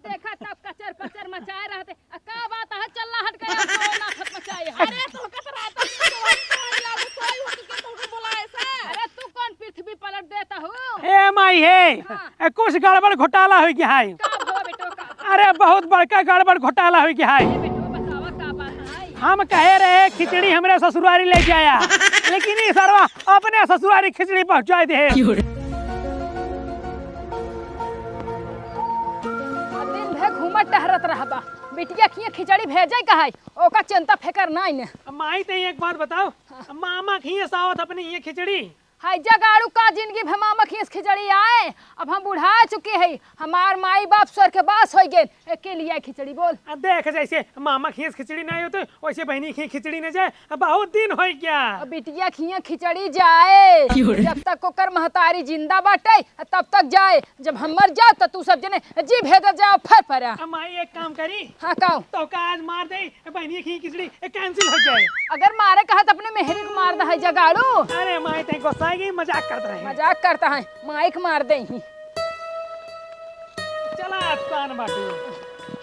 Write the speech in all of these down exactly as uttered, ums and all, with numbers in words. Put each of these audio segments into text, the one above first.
देखा तब कचर पचर मचाए रहते। आ, का बात है? चल ना हट गया, सोए ना फट मचाए है। अरे, तो का तो रात में सोई, सोई लागू, सोई उठ के तोहके बुलाए से। अरे, तू कौन पृथ्वी पलट देता हो? ए माई हे, हाँ। ए, कुछ गड़बड़ घोटाला होइ गया है। का भवा बेटो, का? अरे, बहुत बड़का गड़बड़ घोटाला होइ गया है। अरे बेटो, बतावा का बात है? हम कहे रहे खिचड़ी हमरे ससुरारी ले जाया, लेकिन ई सरवा अपने ससुरारी खिचड़ी पहुँचाए दे। दिन भर घूमत टहरत रहबा, बिटिया खिए खिचड़ी भेजे का है, ओका चिंता फिकर नाई ने। माई, ते एक बात बताओ, हाँ। मामा खिए सावत अपने ये खिचड़ी? हाय जगाड़ू, का जिंदगी भर मामा खिए खिचड़ी आए? अब हम बुढ़ा चुके हैं, हमार माई बाप स्वर्ग के बास होइ गए, एके लिए खिचड़ी बोल। आ देख, जैसे मामा खिए खिचड़ी नहीं होते, वैसे बहनी खिए खिचड़ी न जाए। अब बहुत दिन होइ गया। अब बिटिया खिए खिचड़ी जाए, क्यों रे? जब तक ओकर महतारी जिंदा बाटे, तब तक जाए। जब हम मर जाओ, तो तू सब जने जी भेजत जाओ फर फरा। अब माई एक काम करी। हाँ, काऊ? तो का आज मार दे, बहनी खिए खिचड़ी cancel होइ जाए। अगर मारे कहा तो अपने मेहरी को मार दे है जगाड़ू। अरे माई, ते गुस्सा गई, मजाक करत रहे। मजाक करता है, माई को मार दे ही। चला आज पान बाटू।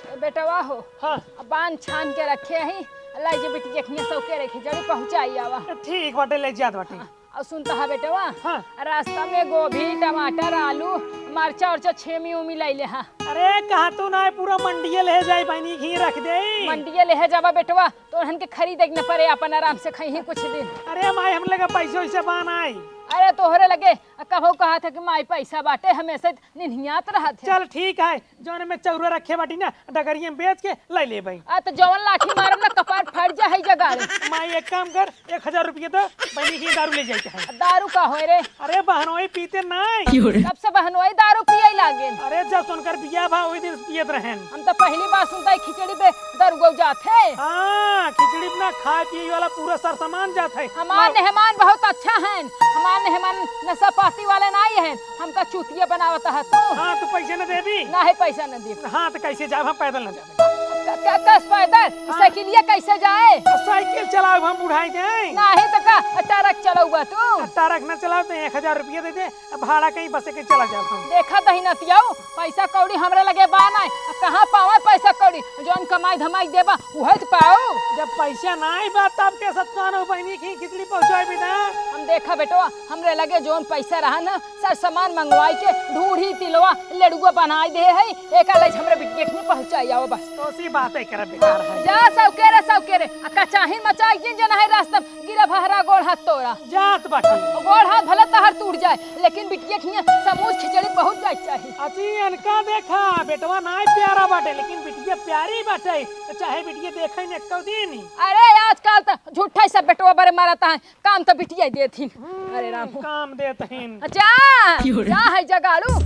ए बेटवा हो, हाँ। अब बान छान के रखे ही, लाई जे बिटिया खिए सौके रखे, जड़ी पहुँचाई आवा। ठीक बाटे, ले जात बाटे। हाँ। और सुनता है बेटवा, हाँ। रास्ता में गोभी, टमाटर, आलू, मरचा उरचा, छेमी उमी लैले हा। अरे कहा तू ना, पूरा मंडिये ले जाई, बहनी खिए रख दे। मंडिये ले जाबा बेटवा, तो उन्हन के खरीदे के न पड़े, अपन आराम से खइही कुछ दिन। अरे माई, हम लगे पैसे वैसे बा नाई। अरे तोहरे लगे कबहू कहा था कि माई पैसा बाटे, हमेशा निन्हियात रहत है। चल ठीक है, जौन में चौरा रखे बाटी ना, डगरिया में बेच के लै लेबै। आ, तो जवन लाठी मारब ना, कपार फट जा है जगाड़े। माई, एक काम कर, एक हजार रुपया दे, बहनी खिए दारू ले जाए के है। दारू का होए रे? अरे, बहनोई पीते नाई। कब से बहनोई दारू पिए लागे? अरे, जब से उनकर बियाह भा, वही दिन से पियत रहेन। हम तो पहली बार सुनता है खिचड़ी पे दारू गौ जात है। हाँ, खिचड़ी पे ना खाए पिए वाला पूरा सर सामान जात है। हमार मेहमान बहुत अच्छा है, हमार मेहमान नशा पाती वाले नाई है। हमका चूतिया बनावत है तू। हाँ, तू पैसे न देबी? नाही, पैसा न देब। हाँ, तो कैसे जाब? हम पैदल न जाबे। क-, क-, कस पैदल? हाँ। साइकिलिया कैसे जाए? तो साइकिल चलाओ, हम बुढ़ाई के। नाही तो का, ट्रक चलौबा तू? आ, ट्रक न चलाओ तो एक हजार रुपया दे दे, अब भाड़ा कहीं बसे के चला जाब हम। देखा दही नतियाऊ, पैसा कौड़ी हमरे लगे बा नाही, आ कहाँ पावे पैसा कौड़ी? जौन कमाई धमाई देबा, उहे तो पाऊ। जब पैसा नाही बा, तब के सत्तानो बहनी खिए खिचड़ी पहुँचाए बिना? हम देखा बेटवा, हमरे लगे जौन पैसा रहा ना, सर सामान मंगवाई के ढूढ़ी तिलवा लेड़ुआ बनाई दे है, एका लइज हमरे बिटिया के पहुँचाई आओ बस। तो सी बात है, करे बेकार है। जा सौकेरे, सौकेरे, आ कचाही मचाई जिन जना है रास्ता में, गिरा भहरा गोड़ हाथ तोरा। जात बाटी। गोड़ हाथ भले तहर टूट जाए, लेकिन बिटिया खिया समूह खिचड़ी पहुँच जाए चाही। अजी, इनका देखा, बेटवा नाई प्यारा बाटे, लेकिन बिटिया प्यारी बाटे, तो चाहे बिटिया देखे न एको दिन। अरे, आजकल तो झूठा ही सब बेटवा बरे मारता है, काम तो बिटिया देत हिन। अरे राम हो। काम देत हिन। जा, क्यों रे? जा है जगाड़ू।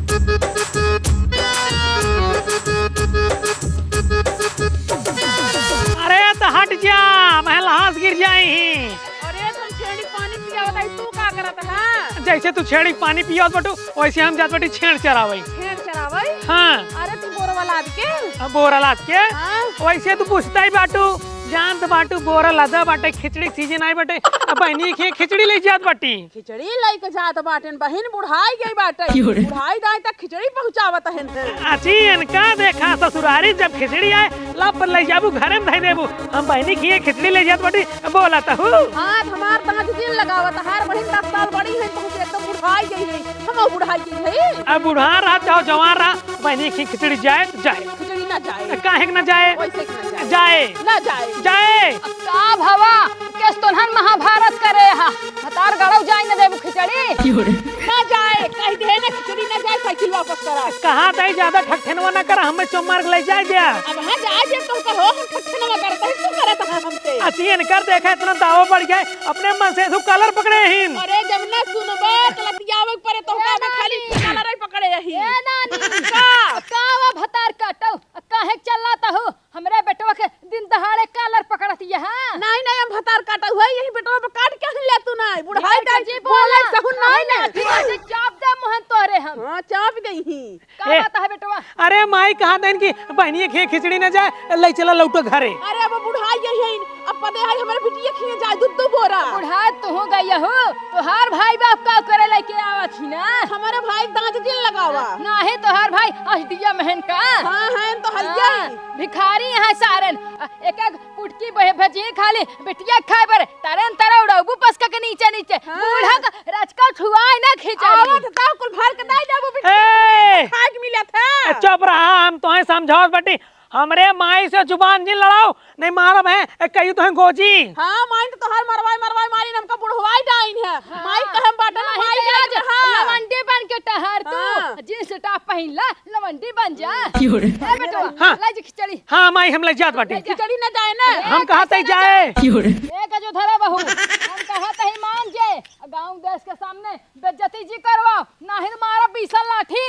अरे तो हट जा, मैं लहास गिर जाई ही। अरे तुम छेड़ी पानी पियावत है, तू का करत है? जैसे तू छेड़ी पानी पियावत बटू, वैसे हम जात बटी छेड़ चरावई। छेड़ चरावई? हाँ। अरे तू बोरवा लाद के? अब बोरा लाद के? हाँ। वैसे तू पूछता ही बाटू, जानत बाटू, बोरा लदा बाटे, खिचड़ी के सीजन आई बाटे, अब बहनी खिए खिचड़ी ले जात बाटी। खिचड़ी लइके जात बाटेन, बहिन बुढ़ाई गई बाटे। क्यों रे? बुढ़ाई दाई तक खिचड़ी पहुँचावत हन। अची इनका देखा ससुरारी, जब खिचड़ी आए, लब ले जाबू, घरे में धई देबू। हम बहनी खिए खिचड़ी ले जात बाटी, बोला तहू। हाथ हमार दाँत जिन लगावत, हर बहिन दस साल बड़ी है, तहू से एकदम बुढ़ाई गई है, हम बुढ़ाई गई है। अब बुढ़ा रहा चाहे जवान रहा, बहनी खिए खिचड़ी जाए तो जाए। खिचड़ी ना जाए। काहे के ना जाए? वैसे के ना जाए। जाए। ना जाए। जाए। अब का भवा? केस तोन्हन महाभारत करे हा। भतार गड़ौ जाए न देबू खिचड़ी। क्यों रे? ना जाए। कह दे ना खिचड़ी ना जाए, साइकिल वापस करा। कहा ताई ज्यादा ठकठेनवा ना करा, हमें चोमार के ले जाए दिया। अब हाँ जाए दे तो कहो, हम ठकठेनवा करते हैं, तू करत है हमसे। असी इनकर देखा इतना दावा बढ़ गया, अपने मन से तू कलर पकड़े हिन। अरे जब ना सुनबे तो लतियावे परे तो ए का में खाली नानी। कलर ही पकड़े यही। ए नानी। का? का वा भतार काटौ? काहे चल्ला तहु? हमरे बेटवा के दिन दहाड़े कालर पकड़त ये, हाँ? नहीं, नहीं, हम भतार काटा हुआ है, यही बेटवा पे काट के ले तू नहीं, बुढ़ाई ए, टाइम जी बोला। बोले सहु नहीं, नहीं, नहीं। ठीक है, चाप दे मोहन तोरे हम। हाँ, चाप गई ही। का ए, बात है बेटवा? अरे माई कहा देन कि बहनिया खिए खिचड़ी न जाए, ले चला लौटो घरे। अरे अब बुढ़ाई गई है, अब पदे है हमरे बिटिया खिए जाए दूध दो बोरा। बुढ़ा तू गई हो, तोहार भाई बाप का करे लेके आवत ही ना। हमारे भाई दांत जिन लगावा। नाही तोहार भाई असडिया महन का। हाँ, हाँ, तो हइया हाँ, ही। भिखारी यहाँ सारन। एक एक पुटकी बहे भजी खाली बिटिया खाए बर। तारे न तारे उड़ाऊ पसका के नीचे नीचे। हाँ। बूढ़ा का रचका छुआए ना खिचड़ी। आवत ता कुल भर के दे जाबू बिटिया। ए! खाए के मिलत है। ए, चुप रहा, हम तोहे समझावत बाटी। हमरे माई से जुबान जिन लड़ाओ, नहीं मारब है। ए, कहियो तोहे गोजी। हाँ, माई तो तोहार मरवाई मरवाई मारी, हमका बुढ़वाई डाइन है। हाँ। माई कहम बाटे ना, नाही माई तो आज लवंडी बन के टहर तू। हाँ। जींस टॉप पहिन ला, लवंडी बन जा। क्यों रे? ए बेटवा, हाँ। लाई जी खिचड़ी। हाँ माई, हम लइ जात बाटी। खिचड़ी न जाए ना। हम कहा तई जाए? ए गजो धरा बहू, हम कहा तही मान जे, गाँव देश के सामने बेइज्जती जी करवा, नाहीं मारा बीसा लाठी।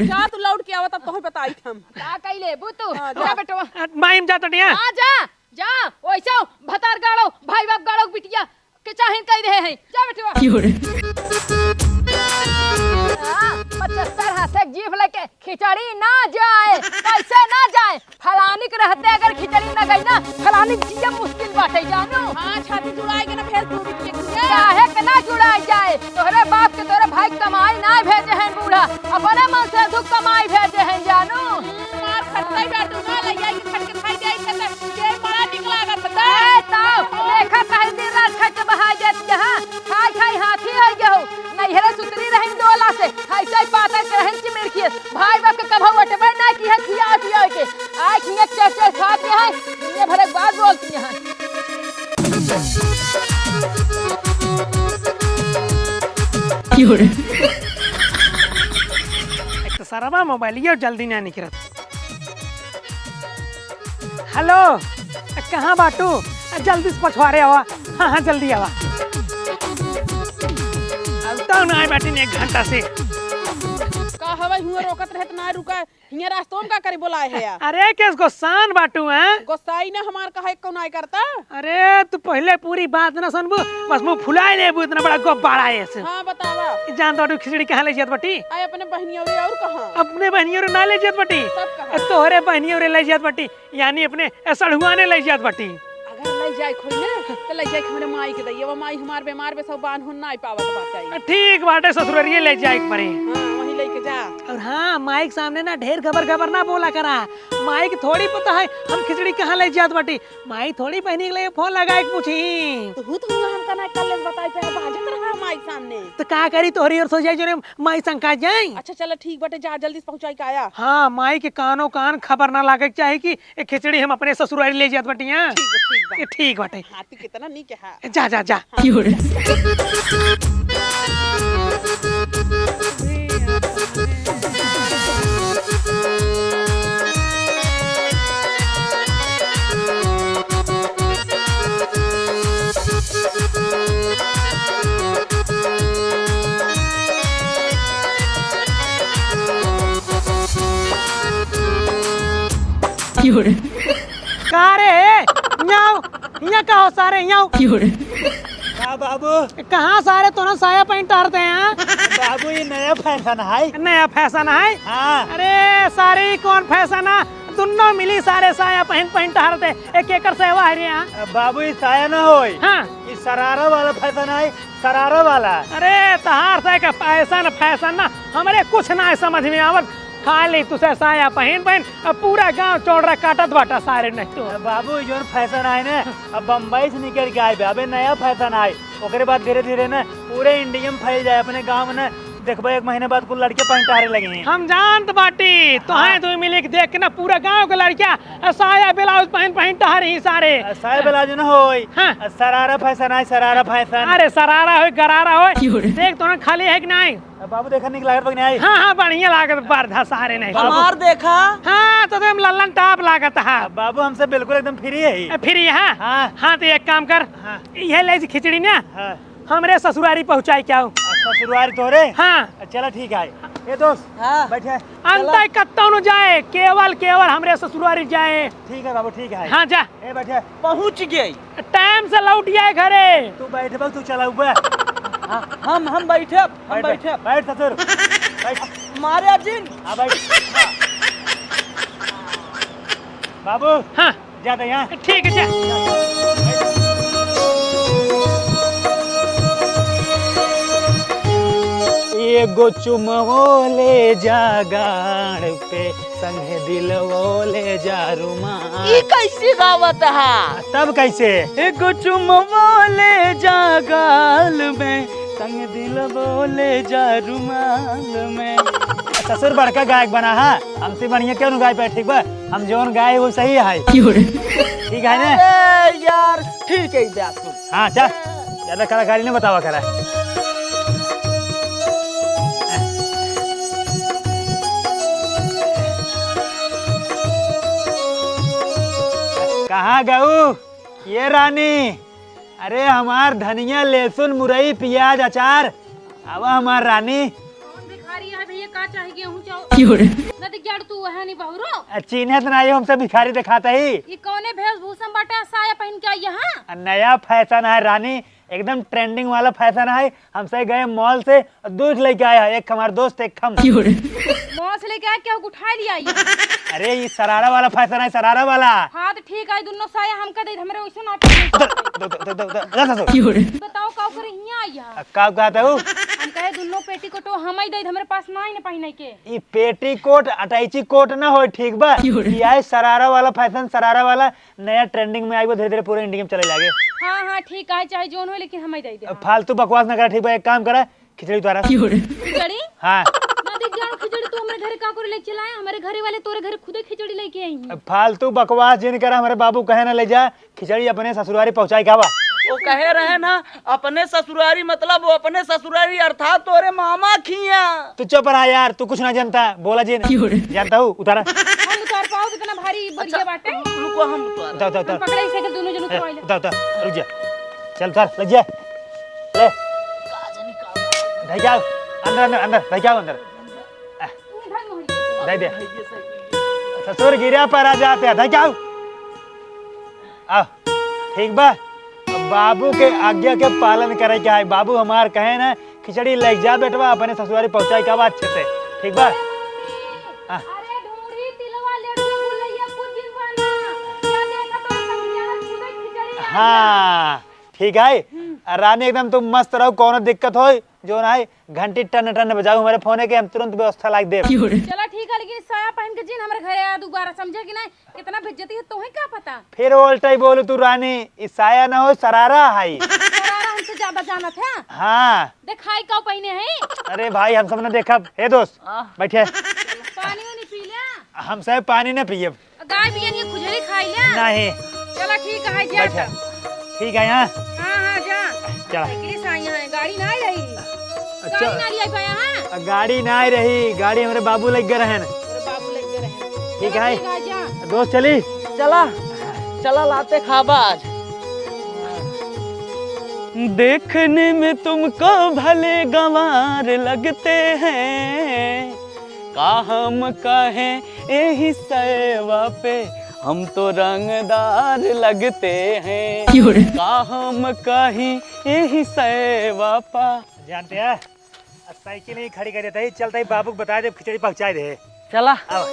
जा तू लौट के आवा, तब तोहे बताई हम। का कई लेबू तू? हाँ, जा। जा बेटवा। माई, हम जात बाटी। हाँ, जा, जा। ओइसो भतार गाड़ो, भाई बाप गाड़ो, बिटिया के चाहिन कह दे हैं। जा बेटवा। क्यों रे? हाँ, पचहत्तर हाथे जीभ लेके खिचड़ी ना जाए, कैसे ना जाए? फलानी के रहते अगर खिचड़ी ना गई ना, फलानी के जिया मुश्किल बाटे जानू। हाँ, छाती जुड़ाए के ना फेर तू भी के खुले। काहे के ना जुड़ाए जाए? तोहरे बाप के तोहरे भाई कमाई ना भेजे हैं बूढ़ा, अपने मन से तू कमाई भेजे हैं जानू। हम्म, मार खटलाई बाटू ना, लइया के खट के खाई जाई, खट के बड़ा निक लागत बा। ए, ताऊ, देखा नहीं दिन रात खट के बहाई जाती है, हाँ? खाई खाई हाथी हो गए हो। नैहरे सुतरी रहिन डोला से, हाई साई पातर के रहिन चिमिरखियस। भाई बाप के कभो वटबे ना की है खिया पिया के। आँख में चर चर खाती है, दुनिया भर एक बात बोलती है। क्यों रे? एक तो सरवा मोबाइलिया जल्दी ना निकलत। हेलो, कहाँ बाटू? जल्दी से पछवारे आवा। हाँ, हाँ, जल्दी आवा। अब तो ना आए बाटी एक घंटा से। का हवा हुआ रोकत रहत ना रुका, हियाँ रास्तों में का करे बोलाए है यार? अरे, केस गोस्सान बाटू, हैं? गोस्साई ना हमार कहा एक कौन आए करता? अरे, तू पहले पूरी बात ना सुनबू, बस मुँह फुलाए लेबू, इतना बड़ा गोब्बारा है ऐसे। हाँ, बतावा। जान तो तू खिचड़ी कहाँ ले जात बाटी? आए अपने बहनियों रे और कहाँ? अपने बहनियों रे ना ले जात बाटी। तब कहाँ? ए, तोहरे बहनियों रे ले जात बाटी। यानी अपने ए सढ़ुआने लइ जात बाटी। अगर लइ जाए खोई ना, तो लइ जाए हमरे माई के दइया। वो माई हमार बीमार बे, सब बान हुन ना पावत बाटे। ठीक बाटे, ससुररिये लइ जाए के पड़े। हाँ, वहीं लेके जा। और हाँ, माई के सामने ना ढेर घबर घबर ना बोला करा। माई के थोड़ी पता है हम खिचड़ी कहाँ लइ जात बाटी। माई थोड़ी बहनी के लिए फोन लगाए के पूछी। तो हूँ तो हमका ना कल बताई पे बाजत रहा माई के सामने। तो का करी तोहरी और सो जाए जो रे माई शंका जाए। अच्छा चला ठीक बाटे, जा जल्दी से पहुँचाई के आया। हाँ, माई के कानो कान खबर ना लागे के चाही कि ए खिचड़ी हम अपने ससुरारी ले जात बाटी, हाँ? ठीक बा, ठीक बा। ये ठीक बाटे। हाँ, तू कितना नीक है। जा, जा, जा। हाँ। का रे, न्याव, हियाँ का हो सारे, न्याव। का बाबू? कहाँ सारे तोहन साया पहन टहरते हैं, हाँ? बाबू, ये नया फैशन है। नया फैशन है? हाँ। अरे सारे, ई कौन फैशन है? दुन्नो मिली सारे साया पहन पहन टहरते, एक एकर सेवा है रे, हाँ? बाबू, ई साया ना होई। हाँ। ई सरारा वाला फैशन है, सरारा वाला। अरे तहार से के फैशन, फैशन ना, हमरे कुछ ना समझ में आवत। खाली तुसे साया पहिन पहिन अब पूरा गांव चौड़रा काटत बाटा सारे नहीं तो। अब बाबू, ई जौन फैशन आए ने, अब बम्बई से निकल के आए बे, अबे नया फैशन आए, ओकरे बाद धीरे धीरे ने पूरे इंडिया में फैल जाए, अपने गांव में ने देखबे एक महीने बाद कुल लड़के पहन टहरे लगे हैं। हम जानत बाटी, तोहे हाँ। तू मिली के देख के ना पूरा गांव के लड़किया साया ब्लाउज पहन पहन टहरी सारे। आ, साया ब्लाउज ना होई। हाँ। आ, सरारा फैशन आए, सरारा फैशन। अरे सरारा होई, गरारा होई। क्यों रे? देख तोहन खाली है कि नहीं? अब बाबू देखा निक लागत बा कि नाहीं? हाँ, हाँ, बढ़िया लागत, बरधा सारे नहीं। हमार देखा। हाँ, तो तुम लल्लन टॉप लागत है। अब बाबू हमसे बिल्कुल एकदम फ्री है। ए, फ्री है? हाँ। हाँ, तो एक काम कर। हाँ। ये ले जी खिचड़ी ना। हाँ। हमरे ससुरारी पहुँचाई क्या हो? अच्छा, ससुरारी तोरे? हाँ। अच्छा, चला ठीक है। ए दोस्त, हाँ। बैठे। अंतै चला। कत्तौ न जाए, केवल, केवल हमरे ससुरारी जाए। ठीक है बाबू, ठीक है। हाँ, जा। ए, बैठे। पहुँच गए। टाइम से लौट आए घरे। तू बैठ बा, तू चलाऊ बा। हाँ, हम, हम बैठे, हम बैठ, बैठे। बैठ ससुर, बैठ। मारे अर्जुन। हाँ, बैठ। हाँ। बाबू। हाँ। जा दे यहाँ। ठीक है, जा। एगो चुमवो ले जा गाड़ पे, संगे दिलवो ले जा रुमाल। ई कैसे गावत हा? तब कैसे? एगो चुमवो ले जा गाल में, संग दिलवो ले जा रुमाल में। ससुर बड़का गायक बना हा, हमसे बढ़िया केहू न गाय पाए, ठीक बा? हम जौन गाए वो सही है। क्यों रे? ठीक है ना? अरे यार, ठीक है, जा तू। हाँ, चल, ज्यादा कलाकारी न बतावा करा। कहाँ गऊ ये रानी? अरे हमार धनिया, लहसुन, मुरई, पियाज, अचार, आवा हमार रानी। कौन भिखारी है भैया, का चाही गेहूं चाउर? क्यों रे? न तो जड़ तू है नहीं बहुरो। आ, चीन्हत ना आइयो, हमसे भिखारी दिखाता ही। ये कौने वेशभूषा में बाटे, साया पहन के आई यहाँ? आ, नया फैशन है रानी, एकदम ट्रेंडिंग वाला फैशन है। हमसे गए मॉल से, दो लेके आया, एक हमार दोस्त, एक हम। क्यों रे? मॉल से लेके आया, क्या उठा लिया ये? अरे, ये शरारा वाला फैशन है, शरारा वाला। हाँ, तो ठीक है, दोनों साया हमका दे, हमरे वैसे ना पहने। उधर, उधर, उधर, उधर, उधर, उधर, उधर। क्यों रे? बताओ, का करे हियाँ आया? आ, का कहता हूँ? हम कहे, दोनों पेटीकोटो हम ही दे, हमरे पास ना ही ना पहने के। ई पेटीकोट, अटैची कोट ना हो, ठीक बा? क्यों रे? ई आए शरारा वाला फैशन, शरारा वाला नया ट्रेंडिंग में आई, वो धीरे-धीरे पूरे इंडिया में चले लागे। हाँ, हाँ, ठीक है, चाहे जोन हो, लेकिन हम ही दे दे। अब फालतू बकवास ना करा, ठीक बा? एक काम करा, खिचड़ी उतारा। क्यों रे? खिचड़ी? हाँ। ना देख जाओ, खिचड़ी तू हमरे घरे का करे ले चलाए? हमरे घरे वाले तोरे घरे खुदे खिचड़ी लेके आई हैं। अब फालतू बकवास जिन करा, हमरे बाबू कहे ना ले जा, खिचड़ी अपने ससुरारी पहुँचाई का बा? वो कहे रहे ना, अपने ससुरारी मतलब वो अपने ससुरारी अर्थात तोरे मामा खिया। तू चुप रहा यार, तू कुछ ना जानता, बोला जिन। क्यों रे? जानता हूँ, उतारा। हम उतार पाओ, इतना भारी बोरिया बाटे। रुको, हम उतार। उतार, उतार, हम उतार। पकड़े इसे के दोनों जन ए, उतार ले। उतार, उतार, रुक जा। चल उतार, लग जा। ले। ढाई के आओ। अंदर, अंदर, अंदर, ढाई के आओ अंदर। आ, तू इधर मुड़। ढाई दे। ससुर गिरा पर आ जाते हैं, ढाई के आओ। आओ, ठीक बा? अब बाबू के आज्ञा के पालन करे के है। बाबू हमार कहे ना, खिचड़ी ले जा बेटवा, अपने ससुरारी पहुँचाई का बा अच्छे से, ठीक बा? हाँ। अरे ढूंढी, तिलवा, लड्डू, गुलैया, कुछ दिन बना। क्या देखा तो समझिया ना, खुदे खिचड़ी आ गया। हाँ, ठीक है। हम्म। आ, रानी एकदम तुम मस्त रहो, कौनो दिक्कत होई, जो ना है, घंटी टन टन बजाओ हमारे फोने के, हम तुरंत व्यवस्था लाग देब। चला ठीक है, लेकिन साया पहन के जिन हमारे घरे आ दोबारा, समझे कि नहीं? कितना बेइज्जती है, तोहे का पता? फिर उल्टा ही बोलू तू रानी, ई साया ना हो, सरारा है। सरारा हमसे ज्यादा जानत है? हाँ। देखाई का पहिने है? अरे भाई, हम सब ना देखब। हे दोस्त, आह। बैठे। पानी वानी पी ले। हम सब पानी ना पियब। गाय बियन के खुजरी खाई ले। नहीं। चला ठीक है, जा बैठे। तब। ठीक है, हाँ। हाँ, हाँ, जा। चला। साइकिल से आई है, गाड़ी ना आई रही। अच्छा। गाड़ी ना आई पाया, हाँ? गाड़ी ना आई रही, गाड़ी हमरे बाबू लग गए रहन। हमरे बाबू लग गए रहन। ठीक चला, है। ठीक है, जा। दोस्त चली? चला, चला लाते खाबा आज। देखने में तुमको भले गंवार लगते हैं, का हम कहें एही सैवा पे हम तो रंगदार लगते हैं। क्यों रे? का हम कहीं एही सैवा पा। जानते हैं, साइकिल ही खड़ी कर देता ही, चलता ही बाबू को बता दे, खिचड़ी पहुँचा दे। चला। अब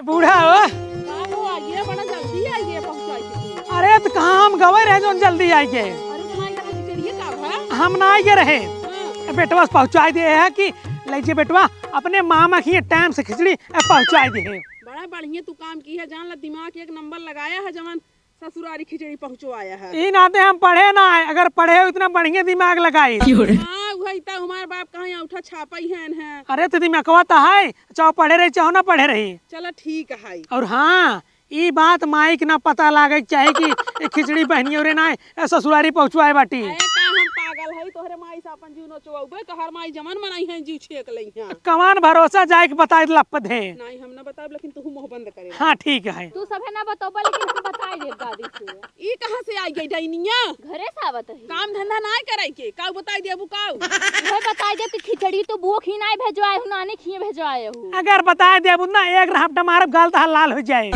बूढ़ा हो। बाबू, आइए, बड़ा जल्दी आइए, पहुँचाई के। अरे, तो कहाँ हम गवे रहे, जोन जल्दी आई के? अरे, तो नाई रहा, खिचड़िए का भा? हम ना आइए रहे। हाँ। बेटवा से पहुँचाई दे है कि ले जे बेटवा, अपने मामा की टाइम से खिचड़ी पहुँचाई दे है। बड़ा बढ़िया तू काम की है, जान ला, दिमाग एक नंबर लगाया है, जवन ससुरारी खिचड़ी पहुँचवाया है। ई नाते हम पढ़े ना है, अगर पढ़े हो इतना बढ़िया दिमाग लगाई। हाँ, वही तो हमार बाप कहाँ अंगूठा छापई है न है। अरे तो दिमागवा तो है, चाहे पढ़े रही चाहे ना पढ़े रही। चला ठीक है। और हाँ, ई बात माई के ना पता लागे के चाही कि ए खिचड़ी बहनी और ना ए ससुरारी पहुँचवाए बाटी। अरे का हम पागल है, तोहरे माई से अपन जीव नोचवाबे, तोहर माई जमन मनई है जीव छेक लई है। कमान भरोसा जाए के बताए लपत है। नहीं, हम ना बताब, लेकिन तू मुँह बंद करे। हाँ, ठीक है। तू सभे ना बतौबा, लेकिन हम बताई देब दादी से। ई कहाँ से आई गई डैनिया? घरे से आवत है। काम धंधा नाय करे के, काऊ बताई देबू काऊ? उहे बताई देब कि खिचड़ी तो बुओ खी नाय भेजवाए हूँ, नानी खिए भेजवाए हूँ। अगर बताई देबू ना, एक रहापटा मारब, गाल तहार लाल हो जाए।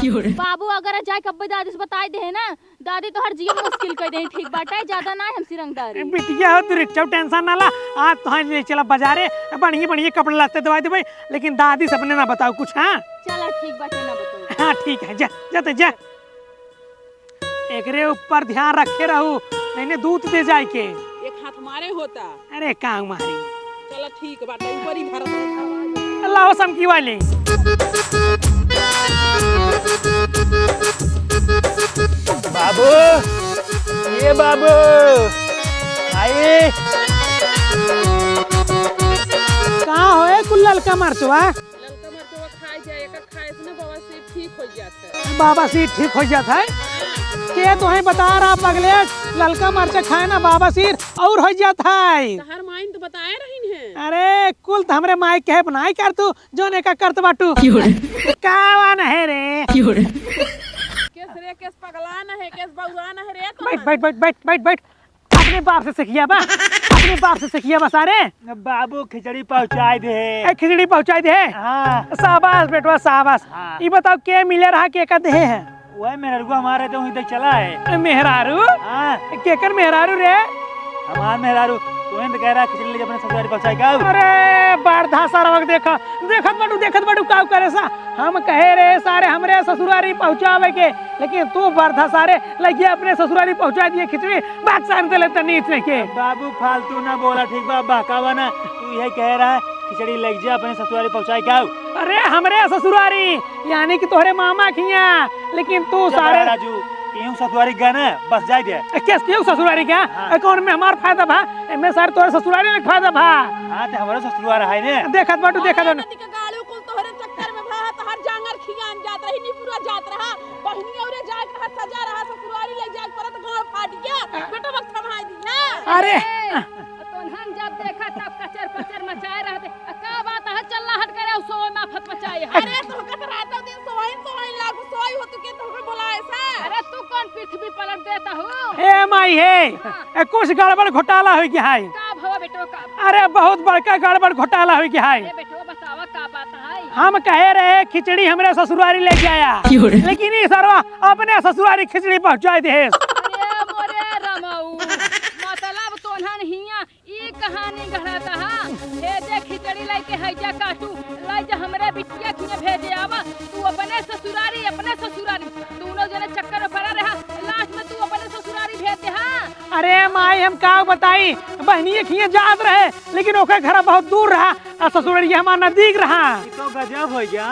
बाबू अगर जाए कब्बे दादी से बताई दे ना, दादी तोहर जीवन मुश्किल कर दे, ठीक बाटे, ज्यादा ना है हमसे रंगदारी। बिटिया हो, तू रिक्शा टेंशन ना ला, आज तोहर ले चला बाजारे, बढ़िया बढ़िया कपड़ा लत्ते दवाई देबे, लेकिन दादी से अपने ना बताओ कुछ, हाँ? चला ठीक बाटे, ना बताओ। हाँ ठीक है, जा, जा तो जा। एकरे ऊपर ध्यान रखे रहू, नहीं ने दूध दे जाए के। एक हाथ मारे होता। अरे, काऊ मारी। चला ठीक बाटे, ऊपर ही भरत रहे। लाओ समकी वाली। बाबू, ए बाबू, आई। का होए कुल ललका मरचवा? ललका मरचवा खाए जाए, एकर खाए से ना बवासीर ठीक हो जात है। बवासीर ठीक हो जात है? हाँ। के तोहे बता रहा पगले, ललका मरचा खाए ना बवासीर और हो जात है। तहर माइन तो बताए रही है। अरे कुल तो हमरे माई कहे बनाई कर तू, जोन एका करत बाटू। क्यों रे? कावन है रे? क्यों रे? केस रे, केस पगला न है, केस बउरा न है रे तो बैठ, बैठ, बैठ, बैठ, बैठ, बैठ। अपने बाप से सीखिया बा, अपने बाप से सीखिया बा सारे। बाबू खिचड़ी पहुँचाई दे। ए, खिचड़ी पहुँचाई दे। हाँ। शाबाश बेटवा, शाबाश। हाँ। ई बताओ के मिले रहा, के का देहे है? वही मेहरारू हमारे तो वहीं तक चला है। ए, मेहरारू? हाँ। केकर मेहरारू रे? हमार मेहरारू। तू तो कह रहा खिचड़ी ले जा अपने ससुरारी पहुँचाई का? अरे, बरधा सारा वक्त देखा, देखत बाटू, देखत बाटू का करे सा। हम कहे रहे सारे हमरे ससुरारी पहुँचावे के, लेकिन तू बरधा सारे लगिया अपने ससुरारी पहुँचा दिए खिचड़ी, बात शांत लेता नीच नहीं के। बाबू फालतू ना बोला, ठीक बा, बहकावा ना। तू यही कह रहा है खिचड़ी ले जा अपने ससुरारी पहुँचाई का? अरे हमरे ससुरारी, यानी कि तोहरे मामा खिया, लेकिन तू चुप सारे रह राजू, केहू ससुरारी गया ना, बस जाए दे। ए, केस केहू ससुरारी गया? हाँ। ए, कौन में हमार फायदा भा? एमे सारे तोहरे ससुरारी में फायदा भा। हाँ, तो हमारा ससुरार है ने। देखत बाटू, देखत बाटू। नदी के गाड़ू कुल तोहरे चक्कर में भा, तोहर जांगर खियान जात रही, निपुरा जात रहा, बहिनी औरे जाए के रहा, सजा रहा, ससुरारी ले जाए के परत, गाँव फाट गया, बेटा वक्त थमाई दिया। अरे। ए, तोन्हन जब देखा तब कचर पचर मचाए रहते। आ, का बात है? चल ना हट करे, सोए में आफत मचाए है। अरे, तोहका तो रातों दिन सोइन, सोइन लागू, सोई हो तू के तोहका बुलाए से। अरे, तू कौन पृथ्वी पलट देता हो? ए माई हे, हाँ। ए, कुछ गड़बड़ घोटाला हो गया है। का भवा बेटो, का? अरे, बहुत बड़का गड़बड़ घोटाला हो गया है। अरे बेटो, बतावा का बात है? हम कहे रहे खिचड़ी हमरे ससुरारी ले जाया, क्यों रे? लेकिन ई सरवा अपने ससुरारी खिचड़ी पहुँचाई दे। अरे मोरे रमऊ, मतलब तोन्हन हिया ई कहानी गढ़त हा, भेजे खिचड़ी लइके हैजा काटू, लइ जा हमरे बिटिया खिया भेजे आवा, तू अपने ससुरारी, अपने ससुरारी, दूनो जने चक्कर में पड़ा रहा, last में तू अपने ससुरारी भेज दे, हाँ? अरे माई, हम का बताई, बहनिये खिया जात रहे, लेकिन ओकर घर बहुत दूर रहा, आ ससुरारी हमार नजदीक रहा। ई तो गजब हो गया,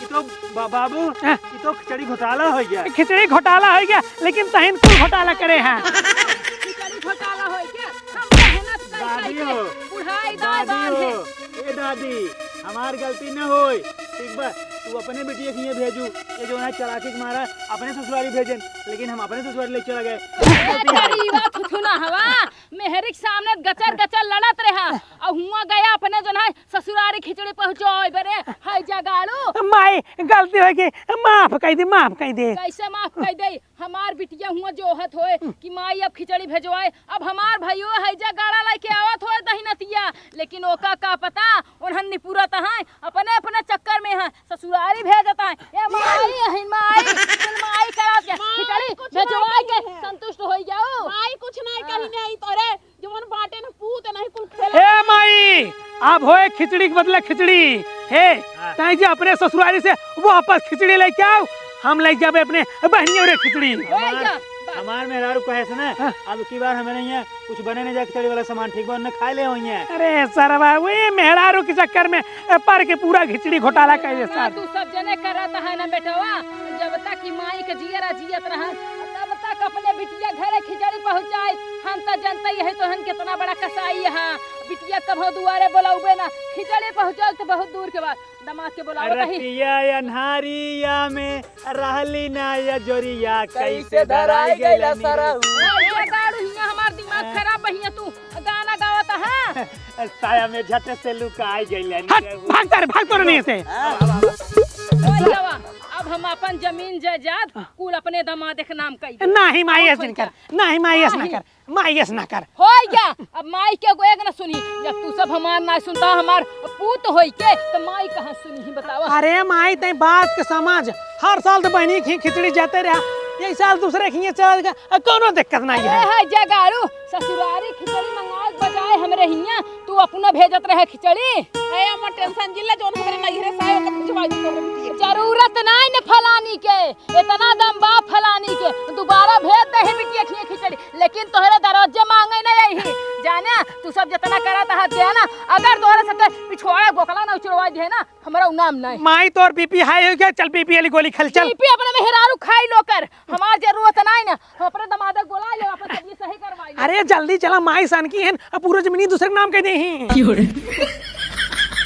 ई तो बा-, बाबू, हाँ। ई तो खिचड़ी घोटाला हो गया। खिचड़ी घोटाला हो गया, लेकिन तहिन कुल घोटाला करे हैं। खिचड़ी घोटाला हो गया। हम मेहनत कर दादी करके हो, बुढ़ाई दाई दादी बांध हो, है। ए दादी, हमार गलती न होय, ठीक बा, तू अपने बिटिया के हियां भेजू, ये जो है चालाकी के मारा अपने ससुरारी भेजन, लेकिन हम अपने ससुरारी ले चला गए। ए गरीबा थुथुना हवा, मेहरी के सामने गचर गचर लड़त रहा, और हुआ गया अपने जो है ससुरारी खिचड़ी पहुँचोय बरे, है जगाड़ू। माई, गलती हो गई, माफ कर दे, माफ कर दे। कैसे माफ कर दे? हमार बिटिया हुआ जोहत होए कि माई अब खिचड़ी भेजवाए, अब हमार भइयो हैजा गाड़ा लइके आवत होए दहिनतिया, लेकिन ओका का पता, उन्हन निपुरत हैं, अपने अपने चक्कर में हैं, ससुरारी भेजत हैं। ए माई, अहिन माई, सुन माई करा के माई, खिचड़ी कुछ भेजवाए नहीं के कही है। संतुष्ट हो जाओ। माई कुछ नहीं हाँ। कही नहीं तोरे। जवन बाटे न पूत नहीं कुल खेला। ए माई, अब होए खिचड़ी के बदले खिचड़ी। हे, हाँ। ताई जे अपने ससुरारी से वापस खिचड़ी लेके आओ, हम ले जाबे अपने बहनियों रे खिचड़ी। ए हमार, जा, बस। हमार मेहरारू कहे से ना, हाँ। अब की बार हमें नहीं है, कुछ बने नहीं जाए खिचड़ी वाला सामान, ठीक बा, उन्हें खा ले होइए। अरे सरवा, वो ये मेहरारू के चक्कर में ए, पर के पूरा खिचड़ी घोटाला कर दे ना, सार। तू सब जने करत है ना बेटवा, जब तक कि माई के जियरा जियत रहन, तब तक अपने बिटिया घरे खिचड़ी पहुँचाई। हम तो जनते ही है तो हम कितना बड़ा कसाई है। बिटिया कभो दुआरे बुलाउबे ना, खिचड़ी पहुँचाल तो बहुत दूर के बात। दामाद के बुलावत ही। रतिया अन्हारिया में रहली ना या जोरिया, कैसे कैसे धराई धराई गइला गइला सरऊ। सरऊ। ए, गाड़ू हियां हमार दिमाग खराब बहिया तू। गाना गावत है। साया में झट से लुकाई गइलन। हट, भाग तारे, भाग तोरे नहीं से। ओए गवा, अब हम अपन जमीन जायदाद कुल अपने दामाद के नाम कई दे। नाही माई, ऐस जिन कर। नाही माई, ऐस ना नाही। कर। माई, ऐस ना कर। होय गया, अब माई के एगो एक ना सुनी। जब तू सब हमार ना सुनता, हमार पूत होई के, तो माई कहाँ सुनी ही बतावा? अरे माई, तई बात के समझ। हर साल तो बहनी की खिचड़ी जाते रहा, यही साल दूसरे खिए चल गया, कौनो दिक्कत नहीं है। अरे है जगाड़ू, ससुरारी खिचड़ी मंगाए के बजाय हमरे हियां तू पप्पू न भेजत रहे खिचड़ी। ए, अम्मा टेंशन जिल्ला, जौन हमरे नैहरे से आए, ओकर भिजवाई दी तोहरे बिटिया। जरूरत नाई न फलानी के, इतना दम बा फलानी के, दोबारा भेज दे ही बिटिया खिए खिचड़ी, लेकिन तोहरे दरवाजे मांगे न आई। जाने, तू सब जितना करत हाथ दे ना, अगर तोहरे से पिछवाड़ा बोकला ना उचरवा दे ना, हमरा उ नाम नाई। माई तोर बीपी हाई हो गया, चल बीपी वाली गोली खा ले, चल। बीपी अपने मेहरारू खाई लो कर, हमार जरूरत नाई ना, हम अपने दमाद के बोला ले, अपन सब ये सही करवाई ले। अरे जल्दी चला, माई सन की हैं, अब पूरा जमीन ही दूसरे के नाम कह दे ही।